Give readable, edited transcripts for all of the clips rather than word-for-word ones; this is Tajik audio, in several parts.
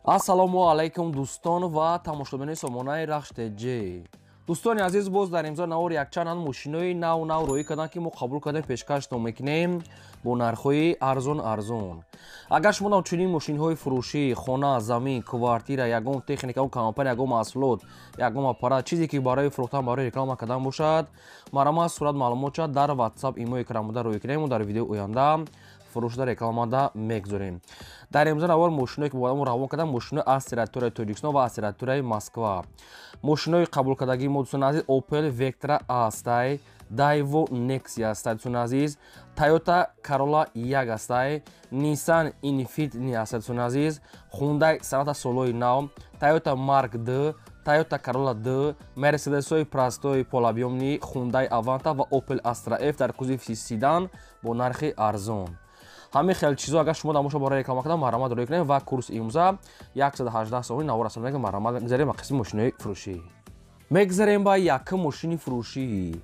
Ассалому алайкум, дӯстон ва тамошобинони сомонаи Рахш ТЖ. Дӯстони азиз, боз дар имзо навор якчанд мошинои нав нав роӣ карданд, ки мо қабул кардем, пешкаштон мекунем бо нархҳои арзон арзон. Агар шумо нам чунин мошинҳои фурӯшӣ, хона, замин, квартира, ягон техника, ягон компания, ягон маҳсулот, ягон аппарат, чизе ки барои фурӯхтан, барои реклама кардан бошад, марҳамат, сурат, маълумотша дар WhatsApp, имои крамуда роӣ кунем. Мо дар видеои оянда фурӯшда, рекламада мегузорем. Дар имзо навор мошиное ки бодамо равон кардам, мошинои аз территорияи Тоҷикистон ва аз территорияи Москва. Мошинои қабулкардагии мо, дӯстони азиз, Opel Vectra астай, Daewoo Nexia астай, дӯстони азиз, Toyota Corolla 1 астай, Nissan Infiniti астай, дӯстони азиз, Hyundai Sonata солҳои нав, Toyota Mark II, Toyota Corolla 2, Mercedes-ҳои простой полуобъёмный, Hyundai Avanta ва Opel Astra F дар кузови седан бо нархи арзон. Ҳамин хел чизо агар шумо дамоша барои реклама кардан, марҳамат, роӣ кунем. Ва курс имрӯза 118 сомони. Навор аст, марҳамат, мегзарем ба қисми мошинои фурӯшӣ. Мегзарем ба якум мошини фурӯшӣ.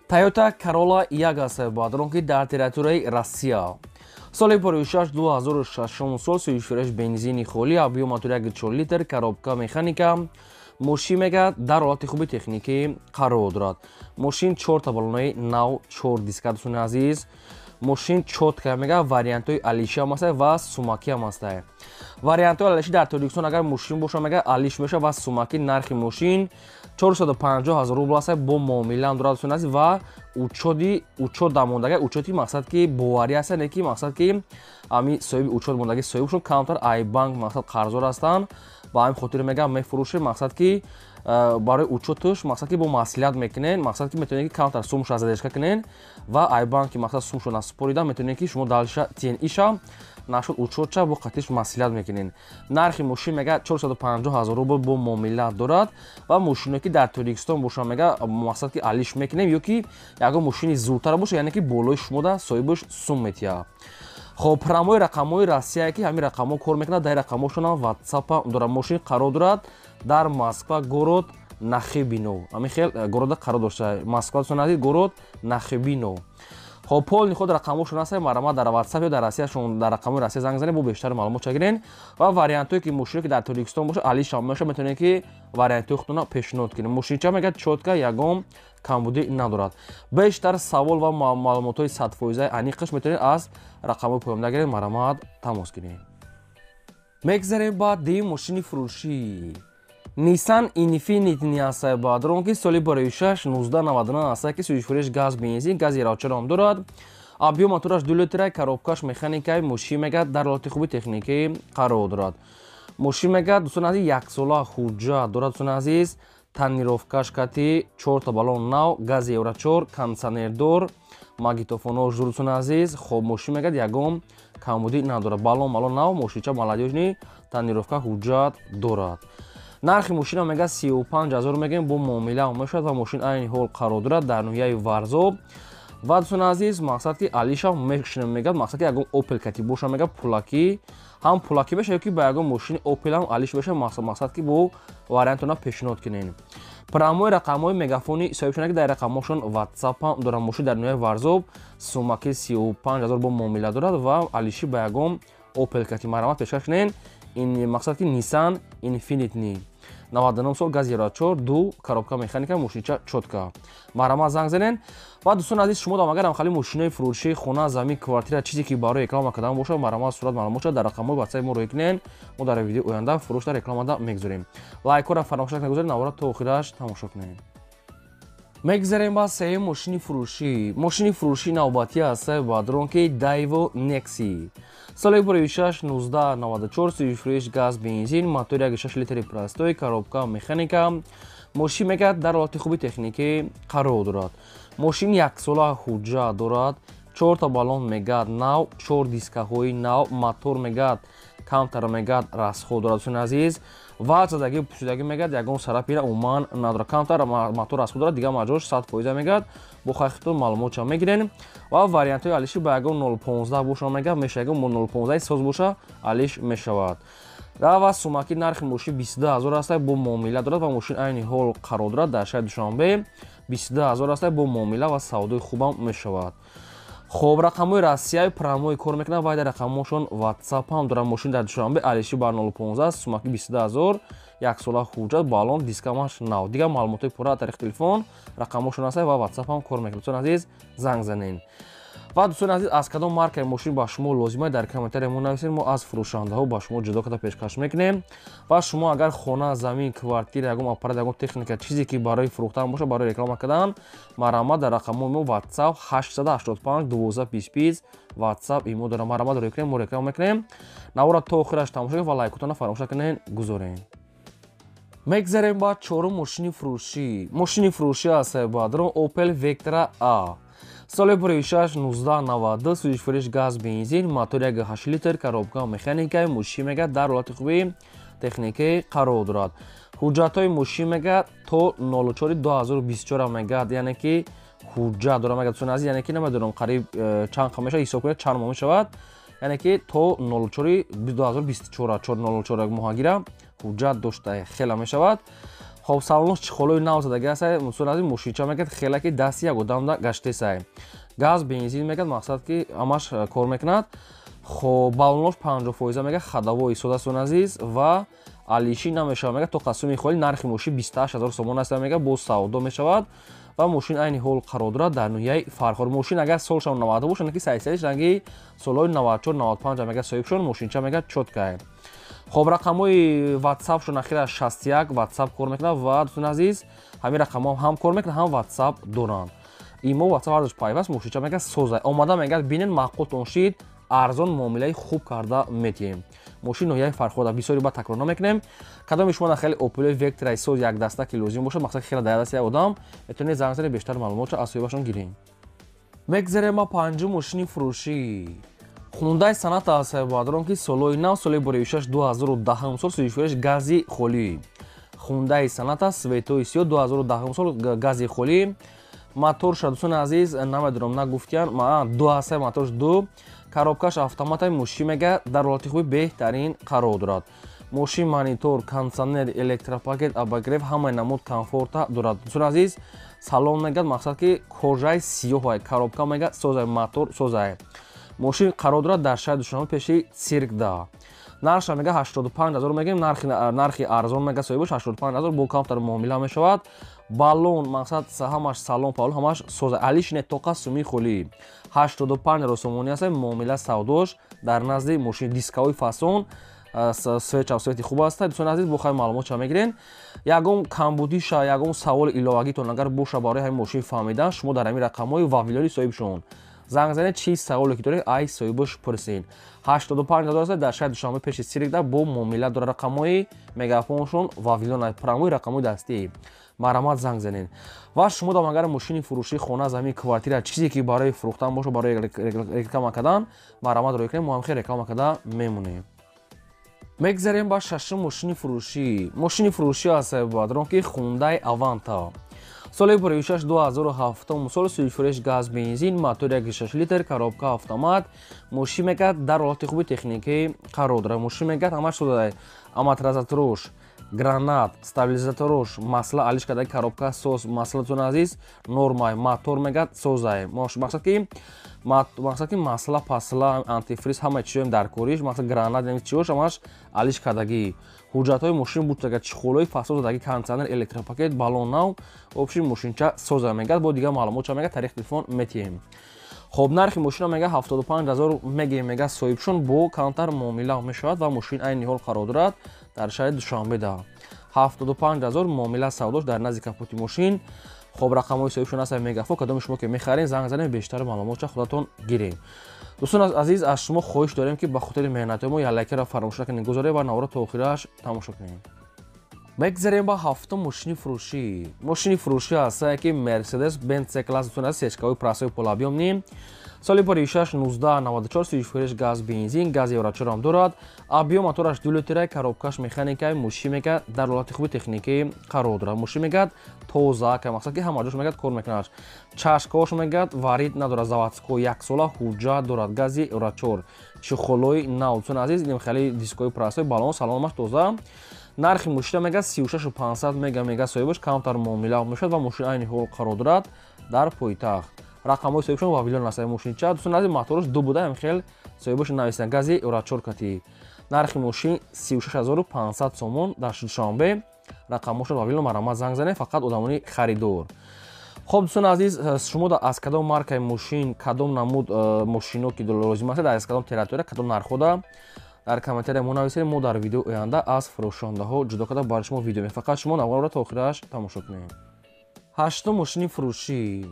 Toyota Corolla 1 аст, баъдрон ки дар территорияи Россия, соли 56, 2006 сол, сӯишфурӯш, бензини холӣ, объём мотор 1,4 литр, коробка механика. Мошин мегӯяд, дар ҳолати хуби техникӣ қарор дорад. Мошин чорта балонаи нав, чор диска, дӯстони азиз. Мошин чётко мега, вариантҳои алиши ҳам ҳаста ва сумакӣ ҳам ҳаста. Вариантҳои алиши дар Тоҷикистон агар мошин боша, мега, алиш меша ва сумакӣ. Нархи мошин 450 ҳазор рубл аст, бо муомила ҳам дорад, дӯстони азиз, ва учёти учёт дамондага, учёти мақсад ки боварӣ аста, не ки мақсад ки ами соҳиби учёт мондаги, соҳибшон камтар ай банк мақсад қарздор ҳастанд. Ба ҳамин хотир мегам, мефурӯшем, мақсад ки барои учётуш, мақсад ки бо маслиҳат мекунен, мақсад ки метавонед ки камтар сумша задержка кунен ва ай банки мақсад сумшо насупорида, метавонед ки шумо дальше тниша нашуд, учётша бо қатиш маслиҳат мекунен. Нархи мошин мега 450 ҳазор рубл, бо муомила дорад. Ва мошиное ки дар Тоҷикистон боша, мега, мақсад ки алиш мекунем ё ки ягон мошини зудтар боша, яъне ки болои шумода соҳибаш сум метиҳад. Хоб, прямой рақамҳои Россия ки ҳамин рақамҳо кор мекунад, дар рақамҳошонам ватсапа дорад. Мошин қарор дорад дар Москва, город Нахибино. Ҳамин хел города қарор дошта, Москва, дӯстони азиз, город Нахибино. Хоб, полный худ рақамҳошон ҳаст, марҳамат, дар ватсап ё дар Россияшон дар рақамҳои Россия занг занед, бо бештар маълумот чагирен. Ва вариантҳое ки мошине ки дар Тоҷикистон боша, алишам меша, метавонед ки вариантҳои худтона пешниҳод кунед. Мошинча мегӯяд, чётко, ягон камбудӣ надорад. Бештар савол ва маълумотҳои 100-фоизаи аниқаш метавонед аз рақамҳои поёнда гиред, марҳамат, тамос кунед. Мегзарем ба дуюм мошини фурӯшӣ. Nissan Infiniti аст, баъдрон ки соли 26, 1999 аст, ки сӯзишфурӯш газ, бензин, гази равчарам дорад. Объём мотораш 2 литра, коробкаш механикаи. Мошин мегӯяд, дар ҳолати хуби техникӣ қарор дорад. Мошин мегӯяд, дӯстони азиз, яксола ҳуҷҷат дорад, дӯстони азиз, тонировкаш кати, чорта балон нав, гази евро 4, кондитсионердор, магнитофонош, дӯстони азиз. Хоб, мошин мегӯяд, ягон камбудӣ надорад, балон балон нав, мошинча молодёжный, тонировка, ҳуҷҷат дорад. Нархи мошина мегӯяд, 35 ҳазор мегӯем, бо муомила мешавад. Ва мошин айни ҳол қарор дорад дар ноҳияи Варзоб. Ва, дӯстони азиз, мақсад ки алиша мешинем, мегӯяд, мақсад ки ягон Опел кати боша, мегӯяд, пулакӣ ҳам пулакӣ мешавад ё ки ба ягон мошини Опел ҳам алиш мешавад, мақсад ки бо вариантона пешниҳод кунем. Прямой рақамҳои мегафони соҳибшона ки дар рақамҳошон ватсап ҳам дорад. Мошин дар ноҳияи Варзоб, сумаки 35 ҳазор, бо муомила дорад ва алиши ба ягон Опел кати, марҳамат, пешкаш кунем. Ин мақсад ки Nissan Infiniti 99 сол, газ евро 4 ду, коробка механика, мошинча чётко, марҳамат, занг занен. Ва, дӯстони азиз, шумо дам агарам хали мошинои фурӯшии, хона, замин, квартира, чизе ки барои реклама кардан бошад, марҳамат, сурат, маълумот дар рақамҳои ватсапи мо роӣ кунен. Мо дар видеои оянда фурӯшда, рекламада мегузорем. Лайкҳоро фаромӯш нагузоред, навора то охираш тамошо кунед. Мегзарем ба сеюм мошини фурӯшӣ. Мошини фурӯшии навбатӣ аст, баъдрон ки Daewoo Nexia, соли 26, 1994, сӯзишфурӯш газ, бензин, мотори 1,6 литри простой, коробка механика. Мошин мегӯяд, дар ҳолати хуби техникӣ қарор дорад. Мошин яксола ҳуҷҷат дорад, чорта балон мегӯяд нав, чор дискаҳои нав, мотор мегӯяд, камтар мегӯяд, расход дорад, дӯстони азиз. Ва задагӣ, пӯшидагӣ мегӯяд, ягон сарапира умуман надорад, камтар мотор расход дорад, дигар маҷош 100% мегӯяд. Бо хайхитон маълумотша мегирен. Ва вариантҳои алиши ба ягон 015 боша, мегӯяд, меша, ягон 015 соз боша, алиш мешавад. Ва сумаки нархи мошин 22 ҳазор аст, бо муомила дорад. Ва мошин айни ҳол қарор дорад дар шаҳри Душанбе, 22 ҳазор аст, бо муомила ва савдои хубам мешавад. Хоб, рақамҳои Россияи прямой кор мекунад ва дар рақамҳошон WhatsApp ҳам дорад. Мошин дар Душанбе, алиши бар 015, сумаки 22 000, яксола ҳуҷҷат, баллон, дискамаш нав. Дигар маълумотҳои пурра тариқи телефон рақамҳошон аст ва WhatsApp ҳам кор мекунад. Дӯстони азиз, занг занед. Ва дӯстони азиз, аз кадом маркаи мошин ба шумо лозима, дар комментария мо нависед, мо аз фурӯшандаҳо ба шумо ҷудо карда пешкаш мекунем. Ва шумо агар хона, замин, квартира, ягон аппарат, ягон техника, чизе ки барои фурӯхтан бошад, барои реклама кардан, марҳамат, дар рақамҳои мо WhatsApp 885 12 20 WhatsApp имо дорам, марҳамат рӯй кунем, мо реклама мекунем. Навора то охираш тамошо кунед ва лайкотона фаромӯш накунед гузорем. Мегзарем ба чорум мошини фурӯшӣ. Мошини фурӯшӣ аз Бадрон Opel Vectra A. Соли буришаш 1992, сӯзишвориш газ, бензин, мотор 1,8 литр, коробка механика, мошин мега дар ҳолати хуби техникӣ қарор дорад. Ҳуҷҷатҳои мошин мега то 04 2024 мега, яъне ки ҳуҷҷат дорад мега, дӯстони азиз, яъне ки намедонам қариб чанд қа мешавад, ҳисоб кунед чанд моҳ мешавад, яъне ки то 04 2024, 404 моҳагира ҳуҷҷат дошта хела мешавад. Хоб, салонаш чехолои нав задаги аст, дӯстони азиз, мошинча мегӯяд хела ки дасти як одамда гаштесай. Газ, бензин мегӯяд, мақсад ки ҳамаш кор мекунад. Хоб, баллонош 50% мегӯяд, ходовой сода, дӯстони азиз, ва алишӣ намешавад мегӯяд, то қасуми холи. Нархи мошин 28 000 сомон аст мегӯяд, боз савдо мешавад ва мошин айни ҳол қарор дорад дар ноҳияи Фархор. Мошин агар солшам 92 бошад, ки сайсалиш ранги солҳои 94 95 мегӯяд соҳибшон, мошинча мегӯяд чёткая. Хоб, рақамҳои WhatsApp-шон ахира 61 WhatsApp кор мекунад ва дӯстони азиз, ҳамин рақамҳо ҳам кор мекунад, ҳам WhatsApp доранд. Имо WhatsApp ҳардуш пайваст, мошинча мегӯяд соза. Омада мегӯяд бинед, маъқултон шид, арзон муомилаи хуб карда метиҳем. Мошин ноҳияи Фархода, бисёри ба такрор намекунем. Кадоми шумо хеле Opel Vectra соз як даста ки лозим бошад, мақсад хеле дар дасти як одам, метавонед занг занед, бештар маълумотро аз соҳибашон гирем. Мегзарем ба панҷум мошини фурӯшӣ. Хундай Соната аст, Бадрон, ки солҳои нав, соли буревишаш 2010 сол, сӯзишвориш гази холӣ. Хундай Соната цветои сиёҳ, 2010 сол, гази холӣ. Моторша, дӯстони азиз, намедонам, нагуфтиян, ду аст моторш, ду. Коробкаш автоматай, мошин мега дар ҳолати хуби беҳтарин қарор дорад. Мошин монитор, кондитсионер, электропакет, обогрев, ҳамаи намуд комфорта дорад. Дӯстони азиз, салон мегӯяд, мақсад ки кожаи сиёҳ, коробка мега созай, мотор созай. Мошин қарор дорад дар шаҳри Душанбе, пеши циркда. Нархша мега 85 ҳазор мегӯем, нархи арзон мега соҳибаш 85 ҳазор, бо камтар муомила мешавад. Баллон, мақсад ҳамаш салон палон ҳамаш соза, алиш не, тоқа суми холӣ. 85 ҳазор сомонӣ аст, муомила савдош дар назди мошин, дискаҳои фасон, свеча свети хуб аст. Дӯстони азиз, бо хайр маълумот ча мегирен. Ягон камбудиша, ягон саволи иловагитон агар боша барои ҳамин мошин фаҳмидан, шумо дар ҳамин рақамҳои вавилони соҳибшон занг занед, чи саволе ки доред, ай соҳибаш пурсед. 85 ҳазор аст, дар шаҳри Душанбе, пеши циркда, бо муомила дорад. Рақамҳои мегафоншон вавилон, прямой рақамҳои дастӣ, марҳамат занг занед. Ва шумо дам агар мошини фурӯшӣ, хона, замин, квартира, чизе ки барои фурӯхтан бошад, барои реклама кардан, марҳамат рӯй кунед, мо ҳам хел реклама карда мемонем. Мегзарем ба шашум мошини фурӯшӣ. Мошини фурӯшӣ аст, Бадрон, ки Хундай Аванта, соли буревишаш 2007 сол, сӯзишвориш газ, бензин, мотор 1,6 литр, коробка автомат. Мошин мегӯяд дар ҳолати хуби техникӣ қарор дорад. Мошин мегӯяд ҳамаш соза, амортизаторош гранат, стабилизаторош масла алиш карда, коробка соз, маслатон азиз нормай, мотор мегӯяд созай. Мақсад ки масла пасла, антифриз, ҳама чизоем дар кориш, мақсад гранат, чиёш ҳамаш алиш кардагӣ. Ҳуҷҷатҳои мошин бутага, чехолои фасод задаги, кондитсионер, электропакет, баллон нав, общий мошинча соза мегӯяд. Бо дигар маълумот ча мегӯяд, тариқи телефон метиҳем. Хоб, нархи мошина мега 75 ҳазор мегӯем, мега соҳибшон, бо камтар муомила мешавад ва мошин айни ҳол қарор дорад дар шаҳри Душанбеда. 75 ҳазор, муомила савдош дар назди капоти мошин. Хоб, рақамҳои соҳибшон аст мегафон, кадоми шумо ки мехаред, занг занед, бештар маълумотча худатон гиред. Дӯстон азиз, аз шумо хоҳиш дорем, ки ба хотири меҳнатҳои мо як лайкаро фаромӯш накунед гузоред ва навора то охираш тамошо кунед. Мегзарем ба ҳафтум мошини фурӯшӣ. Мошини фурӯшӣ ҳастае ки Мерседес Бенз С класс, дӯстон азиз, сечкаҳои прасои полуобъёмный, соли буришаш 1994, сӯзишвориш газ, бензин, газ евро чорам дорад, объём мотораш 2 литра, коробкаш механикаи. Мошин мегӯяд дар ҳолати хуби техникӣ қарор дорад. Мошин мегӯяд тоза, мақсад ки ҳама ҷош мегӯяд кор мекунад, чашкаҳош мегӯяд варид надорад, заводской, яксола ҳуҷҷат дорад, гази евро чор, чехолои нав, дӯстони азиз, инем хеле дискои прасои, баллон салонамаш тоза. Нархи мошина мега 36 500 мега соҳибаш, камтар муомила мешавад ва мошин айни ҳол қарор дорад дар пойтахт. Рақамҳои соҳибшон Вавилон аст мошинча. Дӯстони азиз, мотораш ду буда, ҳам хел соҳибаш нависанд, гази Евро 4 кати. Нархи мошин 36500 сомон дар Душанбе. Рақамҳошон Вавилон, марҳамат занг занед, фақат одамони харидор. Хоб, дӯстони азиз, шумо аз кадом маркаи мошин, кадом намуд мошино ки лозим аст, аз кадом территория, кадом нархҳода дар комментария мо нависед. Мо дар видео оянда аз фурӯшондаҳо ҷудо карда барои шумо видео мекунем. Фақат шумо наворро то охираш тамошо кунед. Ҳаштум мошини фурӯшӣ.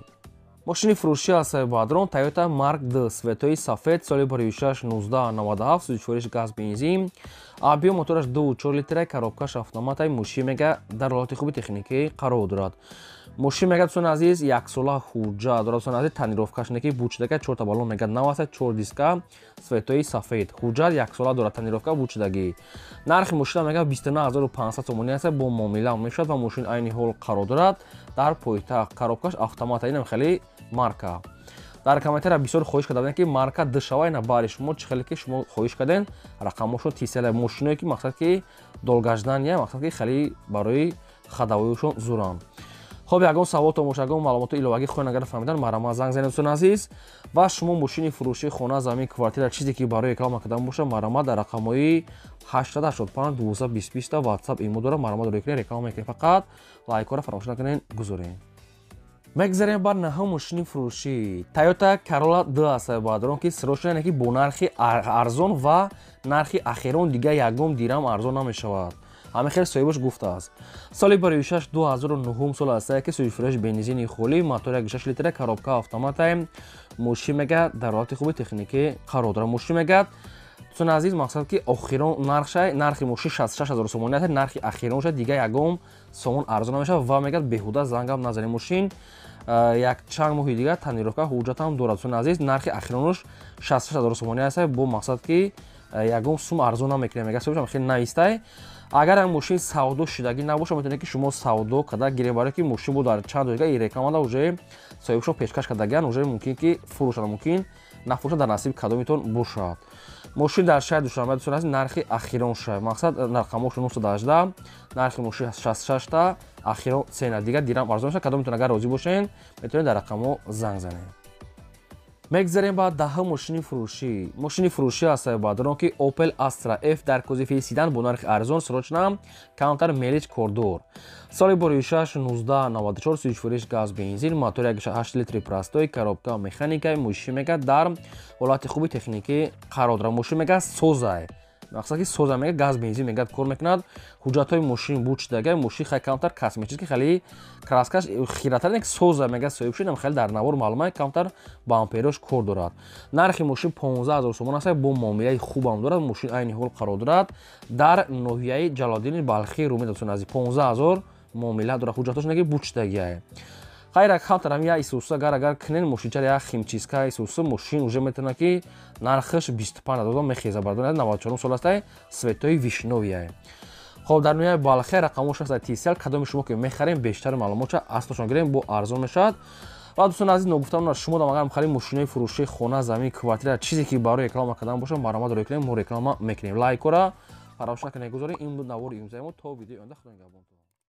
Мошини фурӯшӣ аз Бадрон Toyota Mark II, цветои сафед, соли 2006 1997, сӯзишвориш газ бензин, объём мотораш 2,4 литра, коробкаш автоматай. Мошин мега дар ҳолати хуби техникӣ қарор дорад. Мошин мега, дӯстони азиз, яксола ҳуҷҷат дорад. Дӯстони азиз, тонировкаш неки бучидака, чорта баллон мега нав аст, чор диска, цветои сафед, ҳуҷҷат яксола дорад, тонировка бучидагӣ. Нархи мошина мега 29500 сомонӣ аст, бо муомила мешавад ва мошин айни ҳол қарор дорад дар пойтахт. Коробкаш автомата, инам хеле марка. Дар комментария бисёр хоҳиш карда будем, ки марка душава, ина бари шумо чӣ хеле ки шумо хоҳиш кардем, рақамҳошон тисела мошиное ки мақсад ки долгожданная, мақсад ки хеле барои ходовойшон зуранд. Хоб, ягон саволтон бошад, ягон маълумоти иловагӣ хоҳед агар фаҳмидан, марҳамат занг занед, дӯстони азиз. Ва шумо мошини фурӯшӣ, хона, замин, квартира, чизе ки барои реклама кардан бошад, марҳамат дар рақамҳои 885 12 20 20 WhatsApp, имо дорад, марҳамат рӯй кунед, реклама мекунед. Фақат лайкҳоро фаромӯш накунед, гузоред. Мегзарем бар наҳум мошини фурӯшӣ. Toyota Corolla 2 аст, баъдрон ки срочно, яъне ки бо нархи арзон ва нархи ахирон, дига ягон дирам арзон намешавад. Ҳамин хел соҳибаш гуфтааст. Соли 2006 2009 сол аст, ки сӯзишвориш бензини холӣ, мотор 1,6 литра, коробка автомата. Мошин мега дар ҳолати хуби техникӣ қарор дорад. Мошин мега, дӯстони азиз, мақсад ки охирон нархша, нархи мошин 66000 сомонӣ аст, нархи ахиронша, дига ягон сомон арзон намешавад ва мегӯяд беҳуда зангам назанед. Мошин як чанд моҳи дигар тонировка, ҳуҷҷатам дорад. Дӯстони азиз, нархи ахиронаш 66000 сомонӣ аст, бо мақсад ки ягон сум арзон намекунем, мега соҳибашам хеле навистай. Агар ам мошин савдо шудагӣ набошад, метавонед ки шумо савдо карда гирем, барое ки мошин бо дар чанд дақиқа и рекламада уже соҳибшон пешкаш кардагиан, уже мумкин ки фурӯшанд, мумкин нафурӯшанд, дар насиби кадомитон бошад. Мошин дар шаҳри Душанбе, дӯстони азиз, нархи ахирон шуд, мақсад рақамҳошо 918, нархи мошин 66 та ахирон цена, дигар дирам арзон шуд. Кадомитон агар розӣ бошед, метавонед дар рақамҳо занг занед. Мегзарем ба даҳум мошини фурӯшӣ. Мошини фурӯшӣ аст, баъдрон ки Opel Astra F дар кузови седан бо нархи арзон, срочно, камтар мелич кордор. Соли 2006 1994, сӯзишвориш газ бензин, мотор 1,8 литри простой, коробка механика. Мошин мега дар ҳолати хуби техникӣ қарор дорад. Мошин мега созай, мақсад ки соза, мега газ бензин мега кор мекунад. Ҳуҷҷатҳои мошин бучидага. Мошин хай камтар косметически хеле краскаш хиратар, не соза, мега соҳиб шудам, хеле дар навор маълума, камтар бамперош кор дорад. Нархи мошин 15000 сомон аст, бо муомилаи хубам дорад. Мошин айни ҳол қарор дорад дар ноҳияи Ҷалолиддини Балхӣ, Румӣ. Дӯстони азиз, 15000 муомила дорад, ҳуҷҷатҳош неги бучидагиае. Хайр, камтар я исуса агар кунен мошинчара я химчистка исуса, мошин уже метавонад ки нархаш 25000 мехеза. Бардон 94 сол аст, цветои вишнёвый. Хоб, дар ноҳияи Балхе, рақамҳош аст Тисел. Кадоми шумо ки мехарем, бештар маълумотша аслашон гирем, бо арзон мешавад. Ва дӯстони азиз, ногуфтам, шумо дам агар хеле мошинои фурӯшӣ, хона, замин, квартира, чизе ки барои реклама кардан бошад, марҳамат рӯй кунем, мо реклама мекунем. Лайкора фаромӯш накунед гузоред. Ин буд навори имрӯзаи мо. То видеои оянда, худо нигаҳбонтон.